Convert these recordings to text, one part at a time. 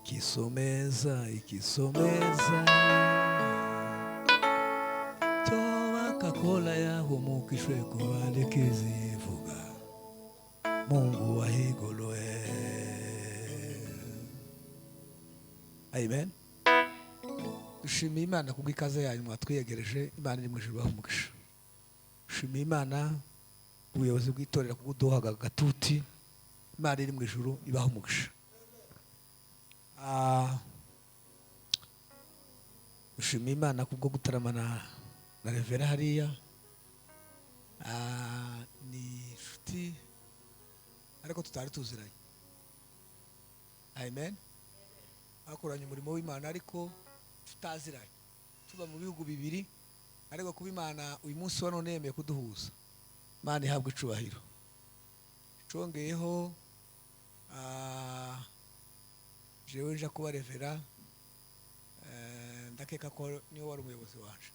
Ikisomeza ikisomeza cyo bakakola yahumukishwe kubandikizivuga Mungu wahigoloe. Amen. Dushimiye Imana kubw'ikaze yanyu mwatwiyegereje. Imana iri mu ijuru ibahe umugisha. Dushimiye Imana ubuyobozi bw'itorero kubuduhaga agatuti. Imana iri mu ijuru ibahe umugisha. Dushimiye Imana kubwo gutaramana na Revera hariya. Ni inshuti ariko tutari tuziranye. Amen. Bakoranye umurimo w'Imana ariko tutaziranye, tuba mu bihugu bibiri, ariko kuba Imana uyu munsi wa none yemeye kuduhuza, Imana ihabwa icubahiro. Congeyeho jewe nja kuba revera, ndakeka ko niwe wari umuyobozi wacu,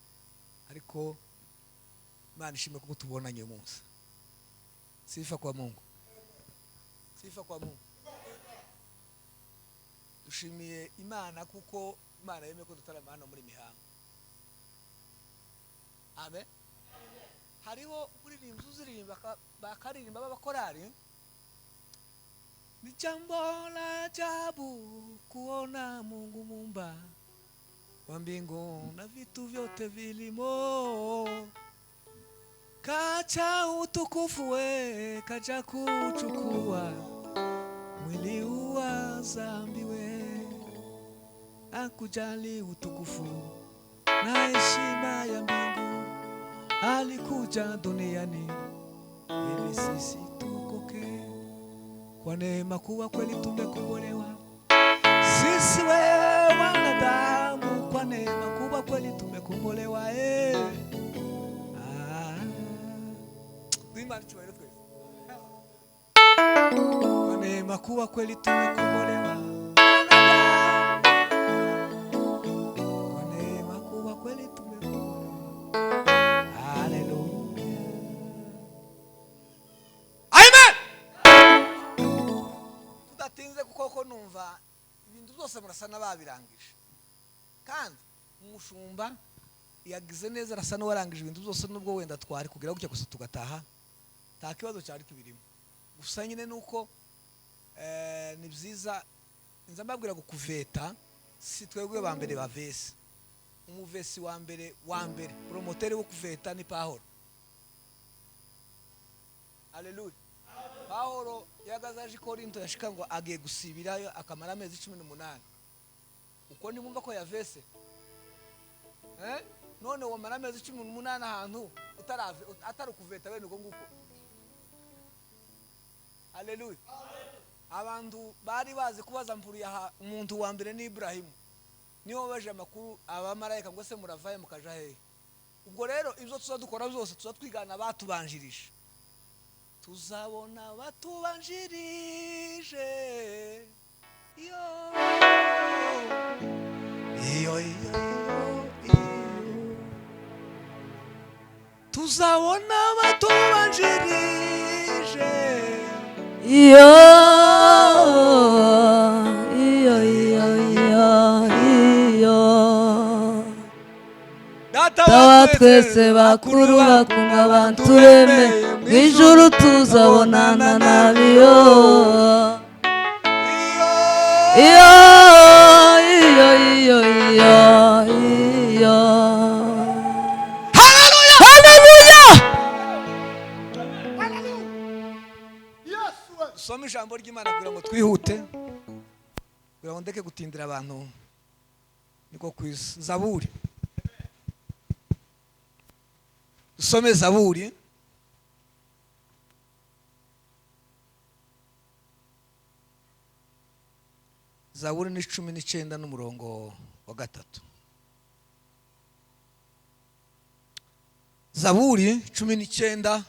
ariko Imana ishimwe kuko tubonanye uyu munsi. Sifa kwa Mungu, sifa kwa Mungu. Dushimiye Imana kuko Imana yemeye ko dutarama hano muri mihango. Amen. Hariho umuririmbyi uziririmba bakaririmba b'abakorari. Ni jambo la ajabu kuona Mungu muumba wa mbingu na vitu vyote vilimo, kacha utukufu we kaja kuchukua mwili wa zambi we, akujali utukufu na heshima ya mbingu, alikuja duniani ili sisi tuokoke. Kwa neema kuwa kweli tumekombolewa sisi we wanadamu, kwa neema kuwa kweli tumekombolewa. Kwa neema kuwa kweli tumekombolewa, kwa neema kuwa kweli tumekombolewa. Haleluya. Amen. Tudatinze kuko ko numva ibintu byose murasa n'ababirangije, kandi umushumba yagize neza arasa n'uwarangije ibintu byose, nubwo wenda twari kugira gutya gusa tugataha nta kibazo cyari kibirimo. Gusa nyine nuko ni byiza nza mbabwira ngo kuveta si twebwe ba mbere ba vesi. Umuvesi wa mbere promoteri wo kuveta ni Pahoro. Haleluya. Pahoro yagaze aje Korinto yashika ngo agiye gusibirayo akamara amezi 18. Uko nimumva ko yavese none wamara amezi 18 ahantu utarave atari kuveta bene uko nguko. Haleluya. Abantu bari bazi kubaza mpuru ya umuntu wa mbere ni Ibrahimu, niyo baje amakuru abamarayika ngo se muravaye mukaja hehe. Ubwo rero ibyo tuzadukora byose tuzatwigana batubanjirije, tuzabona batubanjirije. Iyo iyo iyo tuzabona batubanjirije. Iyo iyo iyo iyo iyo Data Dawa twese bakuru bakunga abantu beme mw'ijuru tuzabonana nabiyo. Iyo iyo iyo iyo iyo. Haleluya. Haleluya. Soma ijambo ry'Imana kugira ngo twihute, kugira ngo ndeke gutindira abantu. Niko kwisa Zaburi. Dusome Zaburi Zaburi ni 19 n'umurongo wa 3. Zaburi 19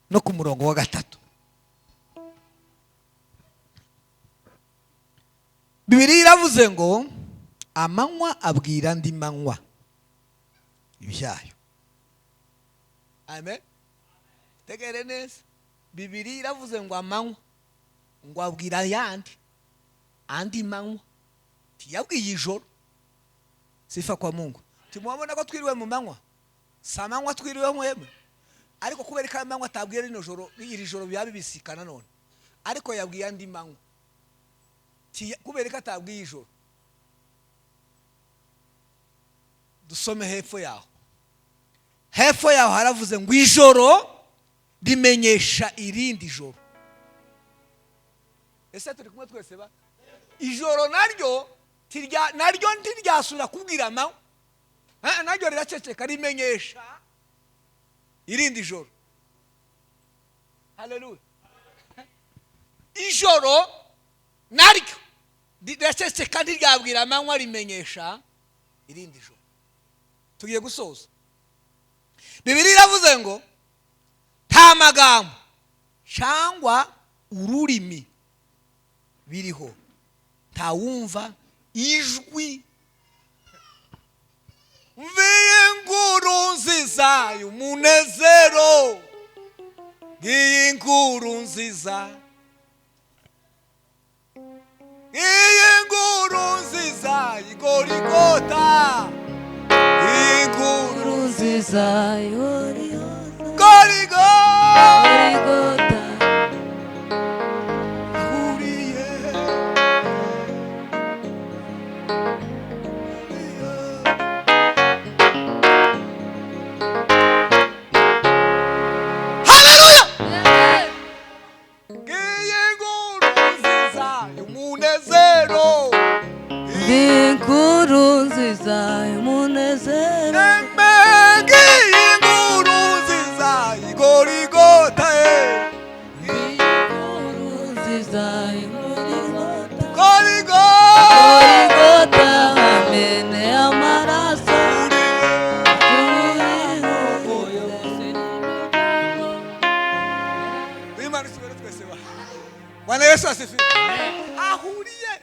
no ku murongo wa 3. Bibiliya iravuze ngo amanywa abwira andi manywa ibyayo. Amen. Tegere neza. Bibiliya iravuze ngo amanywa ngo abwira yandi andi manywa Ntiyabwiye ijoro. Sifa kwa Mungu. Timwabona ko twiriwe mu manywa, si amanywa twiriwe mwemwe, ariko kubera ko amanywa atabwiye rino joro, iri joro biba bibisikana none, ariko yabwiye andi manywa. Kubera ko atabwiye ijoro. Dusome hepfo yaho. Hepfo yaho haravuze ngo ijoro rimenyesha irindi joro. Ese turi kumwe twese ba? Ijoro naryo naryo ntiryasubira kubwira amanywa, naryo riraceceka, rimenyesha irindi joro. Haleluya. Ijoro naryo riraceceka, ntiryabwira amanywa, rimenyesha irindi joro. Tugiye gusoza. Bibiliya iravuze ngo nta magambo cyangwa ururimi biriho, ntawumva ijwi. Mviye inkuru nziza y'umunezero, ngiyi inkuru nziza, ngiyi inkuru nziza y'Igorigota, inkuru nziza y'Igorigota, Gorigota. Ahuriye. Haleluya! Ngiyi inkuru nziza y'umunezero, Inkuru nziza y'umunezero, Eme, ngiyi inkuru nziza y'Igorigota, Inkuru nziza y'Igorigota, Gorigota. Gorigota, amene amaraso, Imana isubire twese ba. Bwana Yesu asifiwe. Ahuriye.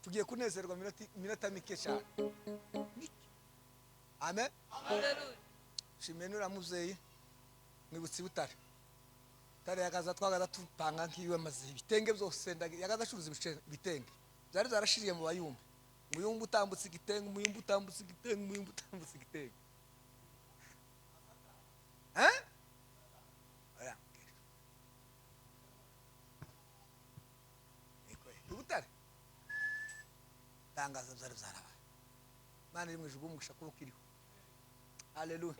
Tugiye kunezerwa minota mike cyane. Mike. Amen. Shimye nura muvyeyi mwibutsi Butare. Butare yagaza twagaza tupanga nkiwe amaze ibitenge byose, yagaza acuruza ibitenge. Byari zarashiriye mu bayumbe. Umuyumbe utambutse igitenge, umuyumbe utambutse igitenge, umuyumbe utambutse igitenge. Eh? Oya. Butare. Tangaza byari byarabaye. Imana iri mu ijuru umugisha kuba ukiriho. Haleluya.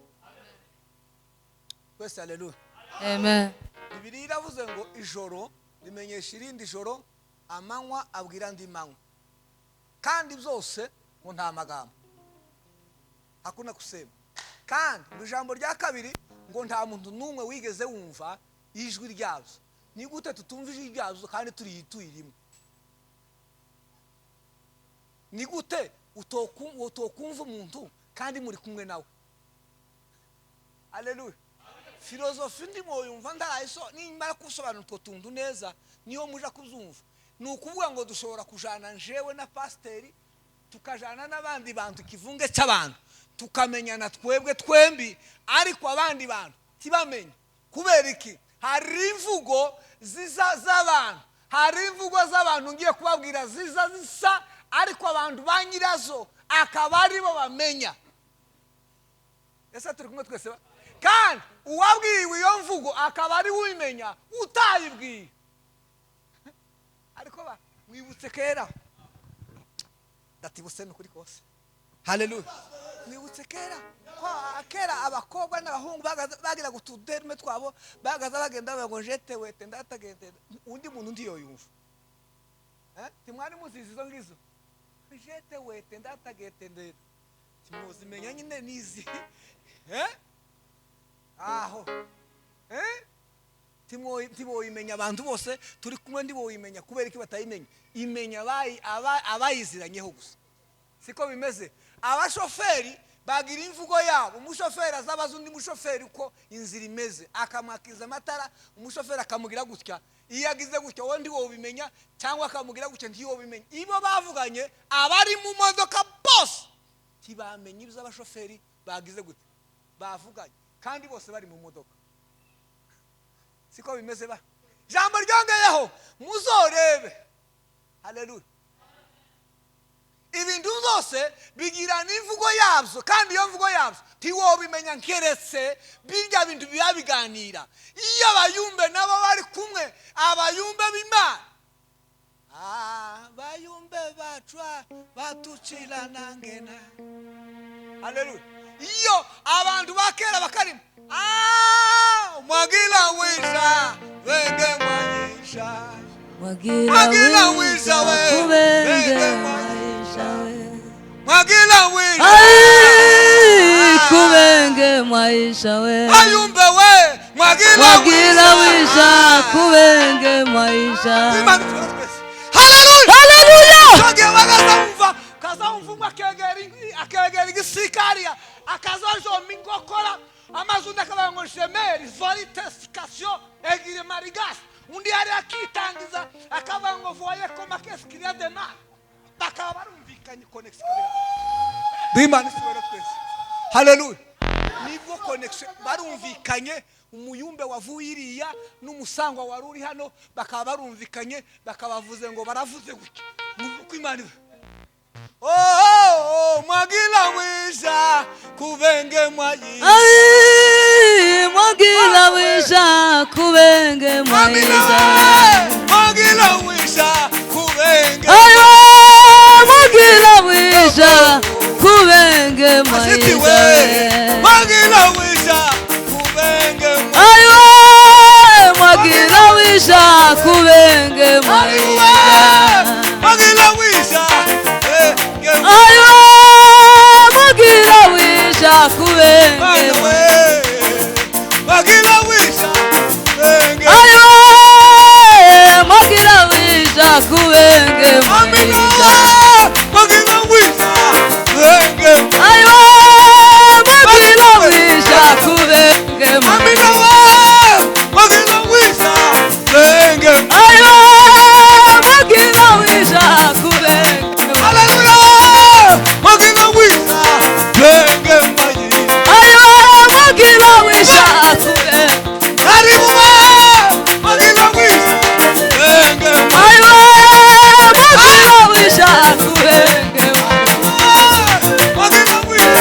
Twese haleluya. Amen. Bibiliya iravuze ngo ijoro rimenyesha irindi joro, amanywa abwira andi manywa, kandi byose ngo nta magambo, hakuna kusema. Kandi mu ijambo rya kabiri ngo nta muntu n'umwe wigeze wumva ijwi ryabyo. Ni gute tutumva ijwi ryabyo kandi tuyirimo? Ni gute utokumva umuntu kandi muri kumwe nawe? Haleluya. Filozofi ndimo yumva ndarayiso, nimara kusobanura utwo tuntu neza niyo muja kuzumva. Ni ukuvuga ngo dushobora kujana njewe na pasiteri, tukajana n'abandi bantu, ikivunge cy'abantu, tukamenyana twebwe twembi, ariko abandi bantu ntibamenye. Kubera iki? Hari imvugo ziza z'abantu, hari imvugo z'abantu ngiye kubabwira ziza zisa, ariko abantu ba nyirazo akaba aribo bamenya. Ese turi kumwe twese ba? Kandi uwabwiwe iyo mvugo akaba ari uyimenya utayibwiye. Ariko ba mwibutse kera, ndatibutse nukuri kose. Haleluya. Mwibutse kera ko kera abakobwa n'abahungu bagiraga utuderme twabo, bagaza bagenda bavuga ngo jete wete ndatagende, undi muntu ntiyoyumva. Timwari muzizi izo ngizo? Jete wete ndatagende ndende. Timuzimenya nyine nizi. Aho. Timoyimenya abantu bose turi kumwe, ndiboyimenya kubera iki batayimenya? Imenya abayiziranyeho gusa. Siko bimeze. Abashoferi bagira imvugo yabo. Umushoferi azabaza undi mushoferi uko inzira imeze, akamwakiza amatara, umushoferi akamugira gutya. Iyo agize gutya wowe ntiwobimenya, cyangwa akamugira gutya ntiwobimenya. Ibo bavuganye abari mu modoka bose ntibamenye ibyo abashoferi bagize gutya bavuganye, kandi bose bari mu modoka. Siko bimeze ba? Jambo ryongeyeho muzorebe. Haleluya. Ibintu byose bigira n'imvugo yabyo, kandi iyo mvugo yabyo ntiwobimenya nkeretse birya bintu biba biganira. Iyo abayumbe nabo bari kumwe, abayumbe b'Imana, abayumbe bacwa batucira nangena. Haleluya. Iyo abantu bakera bakarima, mwagira wisha wenge mwanyisha, Mwagira wisha kubenge mwaisha we, mwagira wisha ai kubenge mwaisha we, ayumbe we mwagira wisha kubenge mwaisha. Haleluya. Haleluya. Choge bagazamva kazamvumwa akegera igisikaria akazajoma ingokora amazu ndakabaye ngo shemeri voritesication egire marigas, undi yari akitangiza akavuga ngo voye koma qu'est-ce de mal, bakaba barumvikanye connexion. Duhimana isubira twese. Haleluya. Nibwo connexion barumvikanye, umuyumbe wavuye iriya n'umusangwa wari uri hano bakaba barumvikanye, bakabavuze ngo baravuze gutya uko Imana. Oh, mwagira wisha kubenge mwayisha, ai mwagira wisha kubenge mwayisha, mwagira wisha kubenge, ayo mwagira wisha kubenge mwayisha, mwagira wisha kubenge, ayo mwagira wisha kubenge mwayisha, mwagira wisha, ayo mwagira wisha kubenge, mwagira wisha kubenge, ayo mwagira wisha kubenge mwayisha, mwagira wisha kubenge, ayo mwagira wisha kubenge mwayisha, mwagira wisha kubenge, ayo mwagira wisha kubenge. Haleluya. Mwagira wisha kubenge mwayisha, ayo mwagira wisha kubenge, karibu mwagira wisha kubenge, ayo mwagira wisha kubenge, mwagira wisha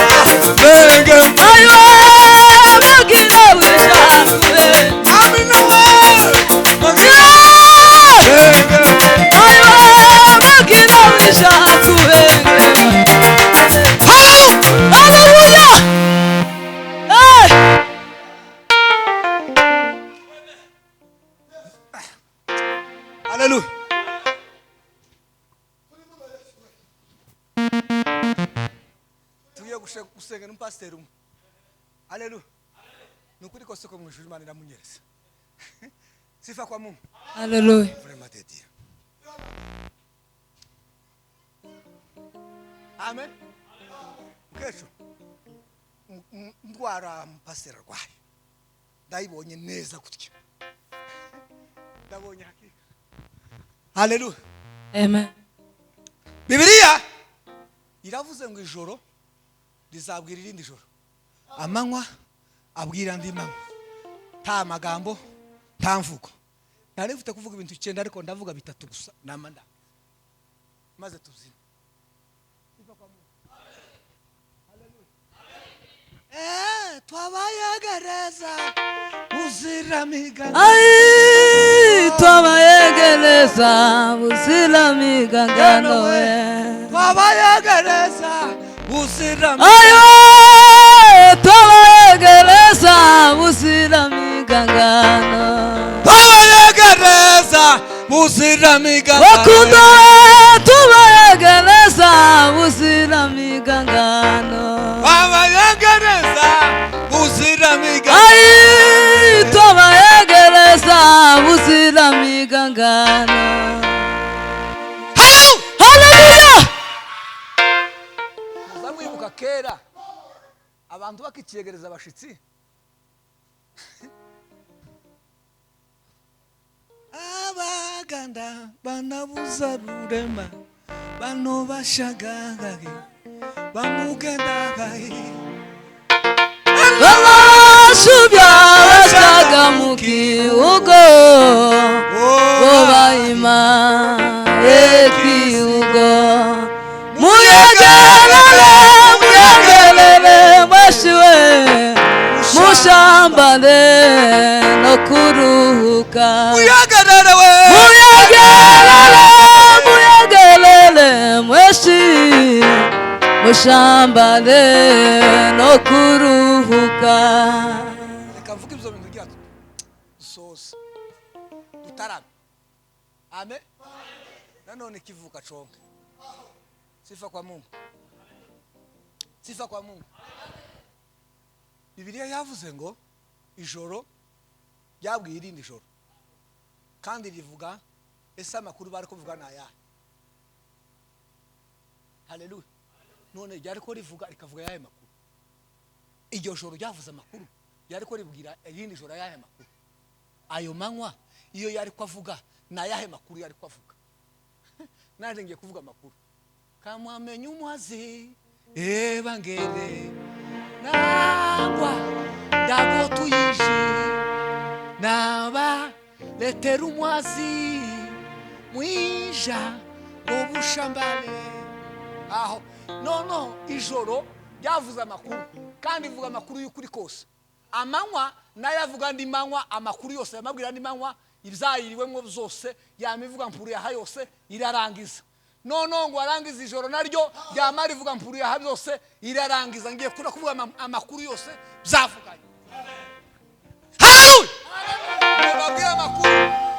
kubenge, ayo mwagira wisha kubenge, amina mwagira kubenge, ayo mwagira wisha kubenge. Haleluya. Hey. Haleluya. Tugiye gusenga n'umupasiteri umwe. Haleluya. Nukuri kose ko mu ijuru Imana iramunyereza. Sifa kwa Mungu. Haleluya. Vraiment de Dieu. Amen. Mukecuru, ndwara mupasiteri arwaye, ndayibonye neza gutya, ndabonye hakika. Haleluya. Amen. Bibiliya iravuze ngo ijoro rizabwira irindi joro, amanywa abwira andi manywa, nta magambo nta mvugo. Nari mfite kuvuga ibintu 9 ariko ndavuga 3 gusa namanda, maze tuzime. Twabayegereza uziramigana, ai twabayegereza uziramigangano we, twabayegereza uziramigangano, ayo twabayegereza uziramigangano, twabayegereza uziramigangano, bakunda tubayegereza uziramigangano, twabayegereza uziramigangano, ai twabayegereza uziramigangano. Haleluya. Mwibuka kera abantu bakikiyegereza abashitsi, abaganda banabuza rurema bano bashagagaye bamugendagaye, babashubya bashaga mu kibugo, bo bayima ekibugo muye. Kuruhuka. Muyagerere we, Muyagerere, muyagerere mweshi, mushambane no kuruhuka. Reka mvuge ibyo bintu byacu dusoze dutarame. Amen. Nanone kivuka conke. Sifa kwa Mungu, sifa kwa Mungu. Bibiliya yavuze ngo ijoro ryabwiye irindi joro, kandi rivuga. Ese amakuru bari kuvuga ni ayahe? Haleluya! None ryari ko rivuga, rikavuga ayahe makuru? Iryo joro ryavuze amakuru, ryari ko ribwira irindi joro ayahe makuru? Ayo manywa iyo yari ko avuga, ni ayahe makuru yari ko avuga? Nanjye ngiye kuvuga amakuru. Kamwamenye umwazi ebangere nangwa ndago tuyije naba letera umwazi mwija obushambale aho. Noneho ijoro ryavuze amakuru, kandi ivuga amakuru y'ukuri kose. Amanywa nayo avuga andi manywa, amakuru yose yamabwira andi manywa, ibyayiriwemo byose yamivuga mpuru yaha yose irarangiza. Noneho ngo arangize, ijoro naryo ryamara ivuga mpuru yaha byose irarangiza. Ngiye kura kuvuga amakuru yose byavuganye. Haleluya! Babwire amakuru.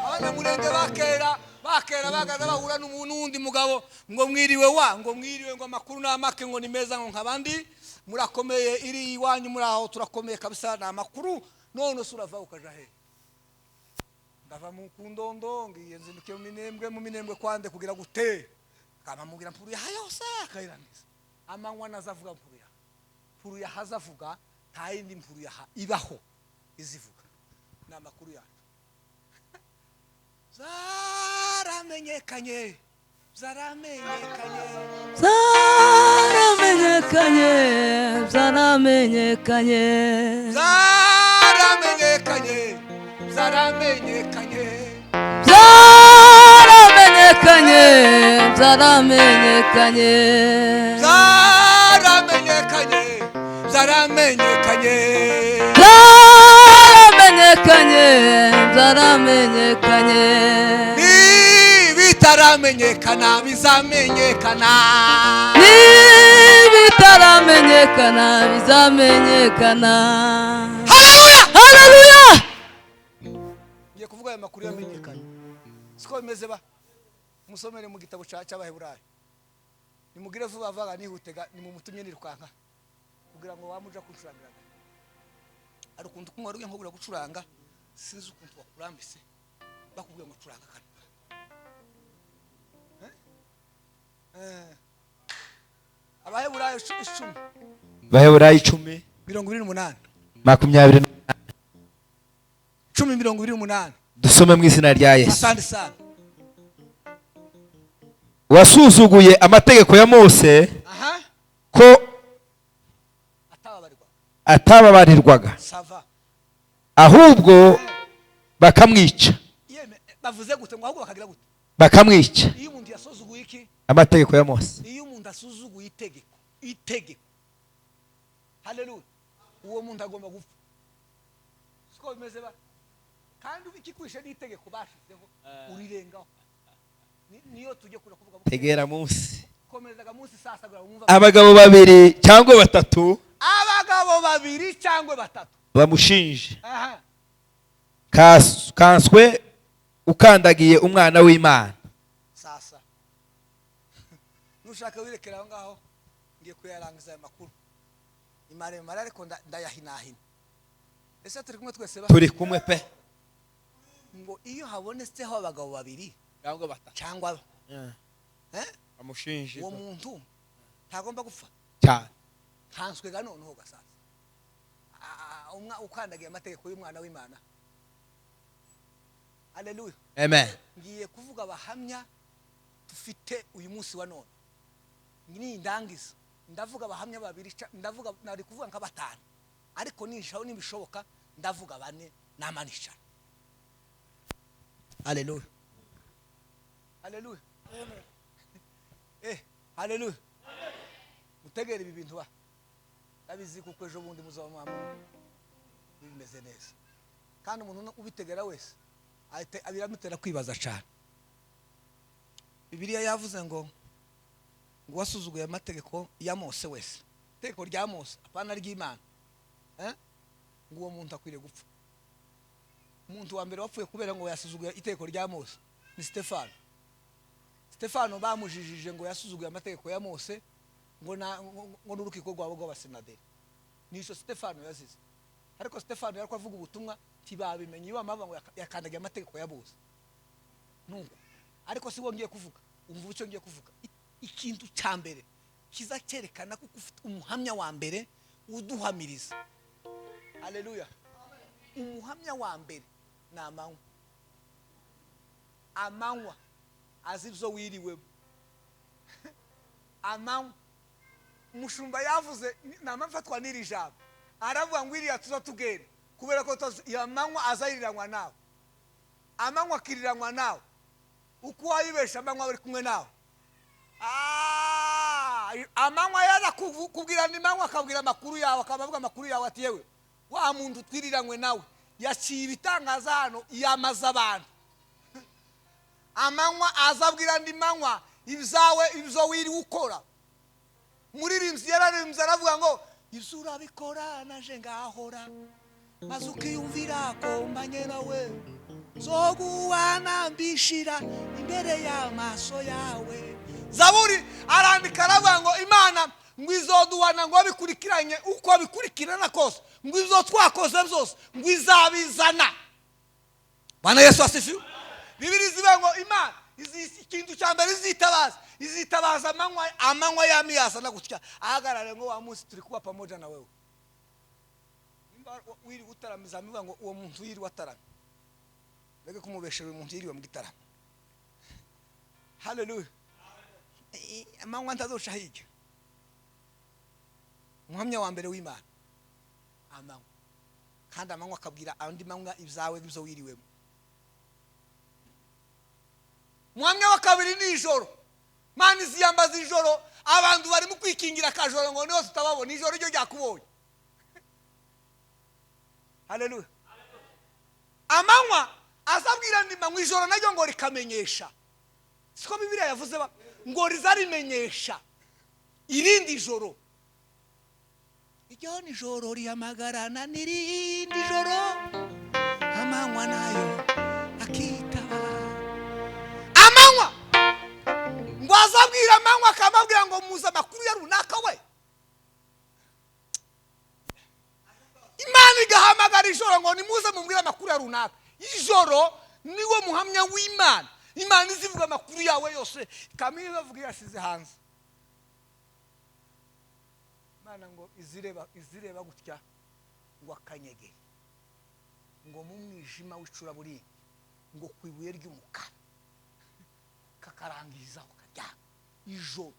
Abanyamurenge bakera bakera bagaza bahura n'undi mugabo ngo mwiriwe wa, ngo mwiriwe, ngo amakuru ni amake, ngo ni meza, ngo nk'abandi murakomeye iri iwanyu, muri aho turakomeye kabisa, ni amakuru. None se urava ukaja he? Ndava mu kundondo, ngiye nzindukiye mu Minembwe. Mu Minembwe kwande? Kugira gute? Akamamubwira mpuru yaha yose akayirangiza. Amanywa nazavuga mpuru yaha, mpuru yaha azavuga, nta yindi mpuru yaha ibaho izivuga. Ni amakuru yacu. Zaramenyekanye, zaramenyekanye. Zaramenyekanye, zaramenyekanye. Zaramenyekanye, zaramenyekanye. Zaramenyekanye, zaramenyekanye. Zaramenyekanye, zaramenyekanye. Zaramenyekanye, zaramenyekanye. Bitaramenyekana bizamenyekana. Nibitaramenyekana bizamenyekana. Haleluya! Haleluya! Ngiye kuvuga aya makuru yamenyekanye, siko bimeze ba? Musomere mu gitabo cy'Abaheburayo. Nimugire vuba vuba, nihutega, nimumutumye nirukanka kugira ngo wamuja kuncurangiraga. Hari ukuntu kumwe wari ugiye nko gucuranga, sinzi ukuntu wakurambise, bakubwiye ngo curanga kano. Eh? Eh. Abaheburayo 10. Abaheburayo 10. 28. 28. 10:28. Dusome mu izina rya Yesu. Asante sana. Wasuzuguye amategeko ya Mose ko atababarirwa atababarirwaga, ça va. Ahubwo bakamwica. Yeme, bavuze gute? Ngo ahubwo bakagira gute? Bakamwica. Iyo umuntu yasuzuguye iki? Amategeko ya Mose. Iyo umuntu asuzuguye itegeko, itegeko, haleluya, uwo muntu agomba gupfa, siko bimeze ba? Kandi ikikwishe n'itegeko bashizeho urirengaho. Niyo tujye kure kuvuga. Tegera munsi. Komezaga munsi sasa kugira ngo mwumve. Abagabo babiri cyangwa batatu abagabo babiri cyangwa batatu bamushinje, aha kanswe ukandagiye umwana w'Imana. Sasa nushaka wirekera aho ngaho, ngiye kuyarangiza aya makuru. Ni maremare ariko ndayahinahina. Ese turi kumwe twese ba? Turi kumwe pe. Ngo iyo habonetseho abagabo babiri cyangwa batatu cyangwa, eh? Bamushinje, uwo muntu ntagomba gupfa. Cyane. Nkanswe ga noneho gasasa ukandagiye amategeko y'umwana w'Imana. Haleluya! Amen. Ngiye kuvuga abahamya dufite uyu munsi wa none. Nindangiza ndavuga abahamya babiri, ndavuga, nari kuvuga nka batanu, ariko nishaho nibishoboka ndavuga bane namanicara. Haleluya, haleluya, haleluya! Mutegere ibi bintu ba, ndabizi kuko ejo bundi muzaba mwamu bimeze neza, kandi umuntu ubitegera wese. Ahita biramutera kwibaza cyane. Bibiliya yavuze ngo wasuzuguye amategeko ya Mose wese, itegeko rya Mose, apana ry'Imana, eh? Ngo uwo muntu akwiriye gupfa. Umuntu wa mbere wapfuye kubera ngo yasuzuguye itegeko rya Mose ni Stefano. Stefano bamujijije ngo yasuzuguye amategeko ya Mose, ngo n'urukiko rwabo rw'abasenaderi. Nico Stefano yazize. Ariko Stefano yariko avuga ubutumwa, ntibabimenye. Iyo bamavuga ngo yakandagiye amategeko ya Mose, nuko ariko si wo ngiye kuvuga. Umva icyo ngiye kuvuga. Ikintu cya mbere kiza cyerekana ko ufite umuhamya wa mbere uduhamiriza, haleluya, umuhamya wa mbere ni amanywa. Amanywa azi ibyo wiriwemo. Amanywa, umushumba yavuze, nama mfatwa n'iri jambo, aravuga ngo iriya tuza tugenda kubera ko iyo amanywa azayiriranwa nawe, amanywa akiriranwa nawe, uko wayibesha amanywa bari kumwe nawe. Amanywa yaza kubwira ni manywa, akabwira amakuru yawe, akaba avuga amakuru yawe ati: "Yewe wa muntu twiriranywe nawe yaciye ibitangaza hano, yamaze abantu." Amanywa azabwira andi manywa ibyawe, ibyo wiriwe ukora. Umuririmbyi yararirimbye, aravuga ngo: "Ibyo urabikora naje ngahora, maze ukiyumvira ko mbanye nawe, zoguwana mbishira imbere y'amaso yawe." Zaburi arandika, aravuga ngo Imana ngo izoduhana, ngo bikurikiranye uko bikurikirana kose, ngo izo twakoze byose ngo izabizana. Bwana Yesu asifiwe. Bibiri zivuga ngo Imana ikintu cya mbere izitabaza, izitabaza amanywa. Amanywa yami yazana gutya ahagarare ngo: "Wa munsi turi kuba pamoja na wewe." Nimba wiriwe utaramiza, bivuga ngo uwo muntu yiriwe ataramye, reke kumubeshera. Uyu muntu yiriwe mu gitaramo, haleluya. Amanywa ntazoca hirya. Umuhamya wa mbere w'Imana, amanywa. Kandi amanywa akabwira andi manywa ibyawe n'ibyo wiriwemo. Umuhamya wa kabiri ni ijoro. Mana iziyambaza ijoro. Abantu barimo kwikingira akajoro ngo niho tutababona. Ijoro ryo ryakubonye, haleluya. Amanywa azabwira andi manywa, ijoro naryo ngo rikamenyesha. Siko Bibiliya yavuze ba? Ngo rizarimenyesha irindi joro. Iryo ni joro rihamagarana n'irindi joro, amanywa nayo akitaba. Amanywa ngo azabwira amanywa, akamabwira ngo: "Muzi amakuru ya runaka we." Imana igahamagara ijoro ngo: "Nimuze mubwire amakuru ya runaka." Ijoro niwo muhamya w'Imana. Imana izivuga amakuru yawe yose, ikamenya bavuga iyo yashize hanze. Imana ngo izireba gutya ngo akanyegere, ngo mu mwijima w'icuraburindi, ngo ku ibuye ry'umukara kakarangirizaho karyama. Ijoro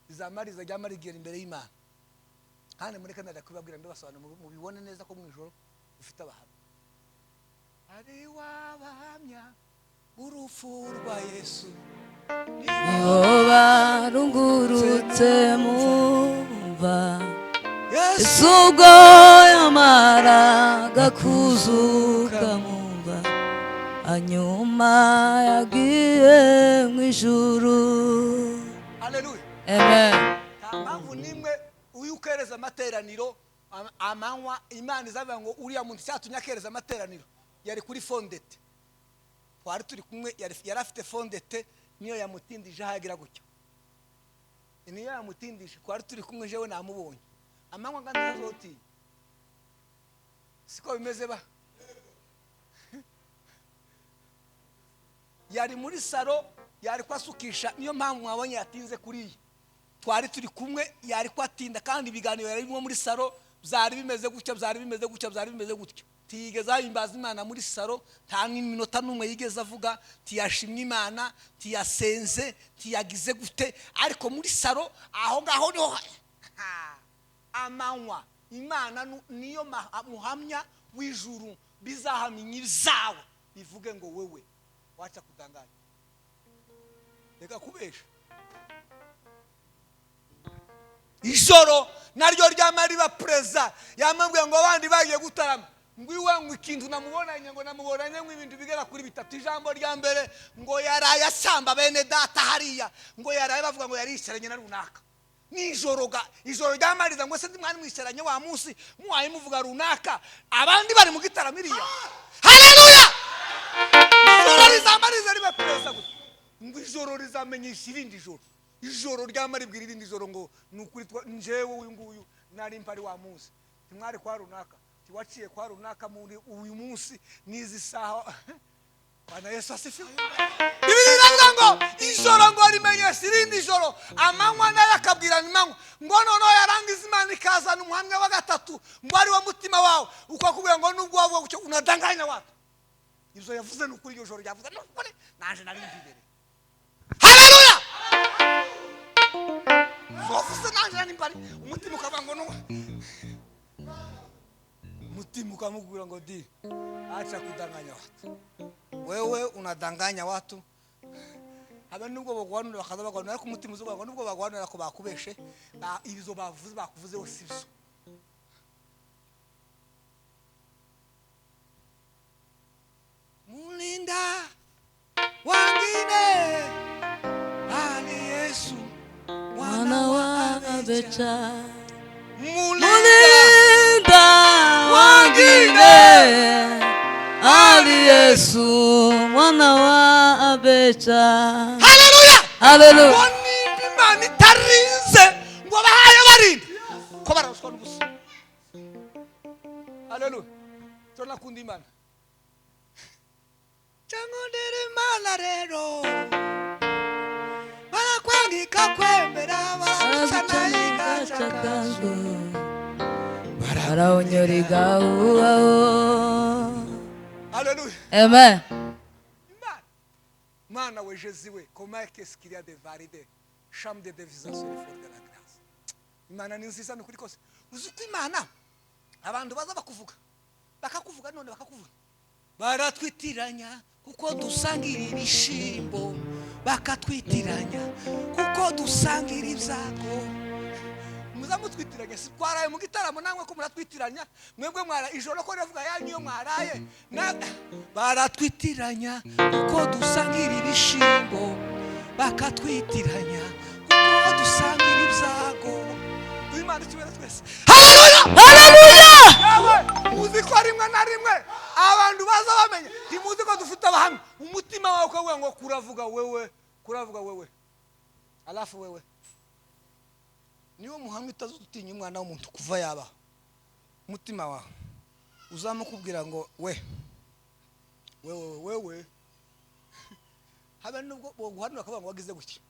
rizamariza ryamara rigera imbere y'Imana. Kandi muri Canada kubabwira, mbibasobanura mubibone neza ko mu ijoro ufite abahamya. Ari wabahamya urupfu rwa Yesu. Nibo barungurutse mumva. Yesu. Yesu ubwo yamaraga kuzuka mumva, hanyuma yagiye mu ijuru. Haleluya. Amen. Nta mpamvu n'imwe uyu ukereza amateraniro amanywa, Imana izavuga ngo uriya muntu cyatumye akereza amateraniro yari kuri fondete, twari turi kumwe, yari afite fondete, niyo yamutindije ahagira gutyo, niyo yamutindije. Twari turi kumwe, jewe namubonye. Amanywa kandi ntazotinya. Siko bimeze ba? Yari muri saro, yari kwasukisha, niyo mpamvu mwabonye yatinze kuriya. Twari turi kumwe, yari kwatinda. Kandi ibiganiro yari birimo muri saro byari bimeze gutya, byari bimeze gutya, byari bimeze gutya. Ntiyigeze ahimbaza Imana muri saro, nta n'iminota n'umwe yigeze avuga, ntiyashimye Imana, ntiyasenze, ntiyagize gute. Ariko muri saro aho ngaho niho amanywa Imana niyo muhamya w'ijuru. Bizahamya ibyawe, bivuge ngo wewe wacha kudanganya, reka kubesha. Ijoro naryo ryama riba perezida, yamubwiye ngo abandi bagiye gutarama. Ngo iwe, ngo ikintu namubonanye, ngo namubonanye ngo ibintu bigera kuri bitatu. Ijambo rya mbere, ngo yaraye asamba bene data hariya, ngo yaraye bavuga ngo yari yicaranye na runaka nijoro ga ijoro ryamariza, ngo se mwari mwicaranye wa munsi muwaye muvuga runaka, abandi bari mu gitaramo iriya. Haleluya! Ijoro rizamariza riba perezida gusa, ngo ijoro rizamenyesha irindi joro, ijoro ryamara ibwira irindi joro ngo ni ukuri njyewe uyu nguyu nari mpari wa munsi, ntimwari kwa runaka, tiwaciye kwa runaka muri uyu munsi n'izi saha. Bwana Yesu asifiwe! Bibiliya iravuga ngo ijoro ngo rimenyesha irindi joro, amanywa nayo akabwirana amanywa, ngo noneho yarangiza Imana ikazana umuhamya wa gatatu, ngo ari wo mutima wawe, ukakubwira ngo nubwo wavuga gutyo unadanganya watu, ibyo yavuze ni ukuri, iryo joro ryavuze ni ukuri, naje nari mbibereye. Haleluya! Wavuze naje nari mpari. Umutima ukavuga ngo umutima ukamubwira ngo di acha kudanganya watu, wewe unadanganya watu. Habe nubwo baguhanura, bakaza baguhanura, ariko umutima uzuvuga ngo nubwo baguhanura ko bakubeshe, ibyo bavuze bakuvuzeho si byo. Mulinda wangine ali Yesu Mwana wa Abecha. Mulinda Mulinda wangine ali Yesu mwana wa Abecha. Haleluya! Haleluya! Ngo nimba Imana itarinze ngo bahaye barinda ko bararuswa n'ubusa. Haleluya! Turakunda Imana cyangwa ndere Imana rero barakwangika kwemera baragucana igacakazo. Barawunyuriga ubaho. Haleluya! Amen. Imana Mana we Jésus we, comment qu'est-ce qu'il y a de valide chambre de division sur le fort de la grâce. Imana ni nziza ni ukuri kose. Uzi ko Imana abantu baza bakuvuga, bakakuvuga, none bakakuvuga, baratwitiranya kuko dusangira ibishimbo, bakatwitiranya kuko dusangira ibyago. Muza mutwitiranya, si twaraye mu gitaramo namwe ko muratwitiranya mwebwe mwara ijoro ko rivuga yanyu iyo mwaraye baratwitiranya kuko dusangira ibishimbo, bakatwitiranya kuko dusangira ibyago. Imana ikibera twese. Haleluya! Haleluya! Yawe uzi ko rimwe na rimwe abantu baza bamenya, ntimuzi ko dufite abahamya. Umutima wawe ukavuga ngo kuravuga wewe, kuravuga wewe, alafu wewe niwo muhamya utazutinya umwana w'umuntu kuva yabaho. Umutima wawe uzamukubwira ngo we wewe wewe, habe nubwo boguhanura akavuga ngo wagize gutya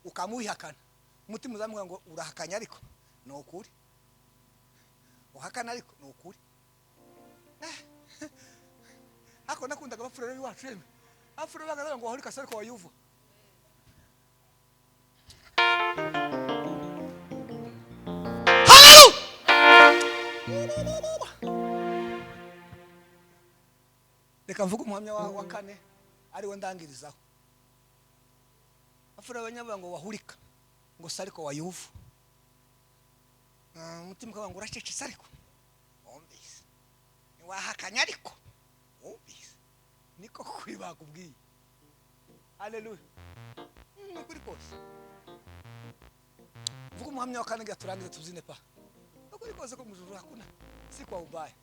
ukamwihakana, umutima uzamubwira ngo urahakanya ariko ni ukuri, uhakana ariko ni ukuri. Ariko nakundaga abafurere b'iwacu yemwe, abafurere bagazaga ngo wahurika se ariko wayuva. Haleluya! Reka mvuge umuhamya wa kane ariwe ndangirizaho. Abafurere abanyavuga ngo wahurika ngo se ariko wayuva. Umutima ukavuga ngo uracecetse ariko wumvise, ntiwahakanya ariko wumvise, niko kuri bakubwiye. Haleluya! Ni ukuri kose. Mvuga umuhamya wa kane ngira turangize tubyine pa. Ni ukuri kose ko mu ijuru hakuna si kwa ubaya.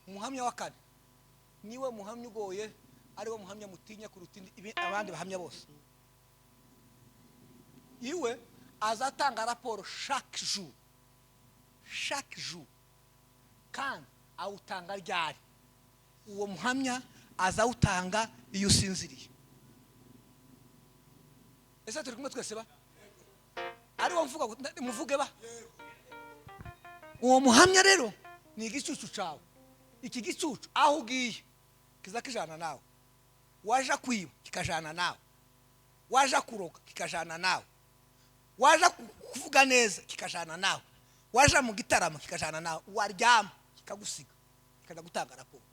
Umuhamya wa kane niwe muhamya ugoye, ariwo muhamya mutinya kuruta abandi bahamya bose. Iwe azatanga raporo chaque jour, chaque jour, kandi awutanga ryari? Uwo muhamya azawutanga iyo usinziriye. Ese turi kumwe twese ba? Ariwo mvuga muvuge ba. Uwo muhamya rero ni igicucu cawe. Iki gicucu aho ugiye kiza kijana nawe, waja kwiba kikajana nawe, waja kuroga kikajana nawe, waja kuvuga neza kikajana nawe, waja mu gitaramo kikajana nawe, waryama kikagusiga kikaja gutanga raporo.